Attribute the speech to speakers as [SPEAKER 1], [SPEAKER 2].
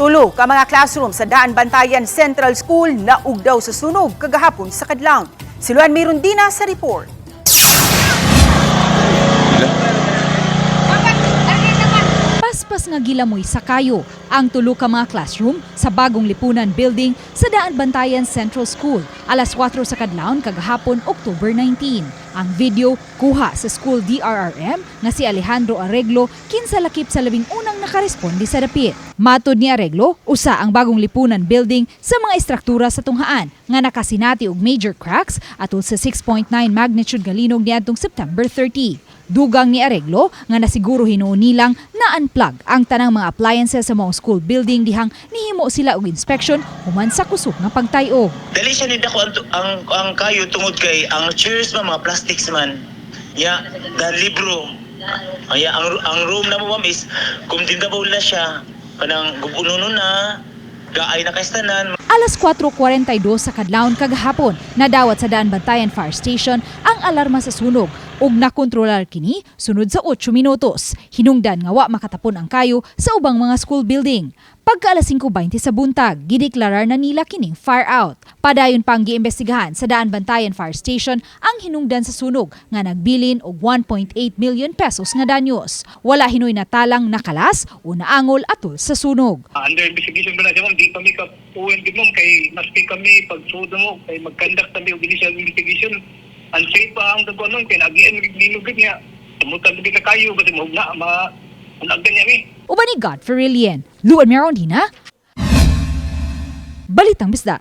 [SPEAKER 1] Tulo ka mga classroom sa Daan Bantayan Central School na ugdaw sa sunog kagahapon sa kadlawon. Si Luan Mirundina sa report.
[SPEAKER 2] Paspas nga gilamoy sa kayo ang tulo ka mga classroom sa bagong lipunan building sa Daan Bantayan Central School alas 4 sa kadlawon kagahapon, October 19. Ang video kuha sa school DRRM nga si Alejandro Arreglo, kinsa lakip sa 11 nang nakaresponde sa dapit. Matod ni Arreglo, usa ang bagong lipunan building sa mga istruktura sa tunghaan nga nakasinati og major cracks atol sa 6.9 magnitude nga linog niadtong September 30. Dugang ni Arreglo nga nasiguro hinuon nilang na-unplug ang tanang mga appliances sa maong school building dihang nihimo sila og inspection human sa kusog nga pagtay-og.
[SPEAKER 3] Dali siya ni dako ang kayo tungod kay ang chairs man mga plastics man. Ya, the libro. Aya ang room na mo, ma'am, is kung tindabol na siya kanang gubuno na gaay na kaystanan.
[SPEAKER 2] Alas 4:42 sa kadlawon kagahapon, nadawat sa Daan Bantayan Fire Station ang alarma sa sunog ug nakontrolar kini sunod sa 8 minutos. Hinungdan nga wa makatapon ang kayo sa ubang mga school building. Pagka alas 5:20 sa buntag, gideklarar na nila kining fire out. Padayon pang giimbestigahan sa Daan Bantayan Fire Station ang hinungdan sa sunog nga nagbilin og 1.8 million pesos nga danyos. Wala hinoy natalang nakalas o naangol atol sa sunog.
[SPEAKER 4] Under investigation ba na siya, ma'am? Di kami ka-uwan din, ma'am, kay maski kami pagsuod mo, kay mag-conduct kami og initial investigation. Unsafe pa ang dagwan, ma'am, kay nagian linugid niya. Tumutan na kayo, kasi mahugna, mga unag niya mi.
[SPEAKER 2] Uban ni God Ferilien. Luan Merondina. Balitang Bisda.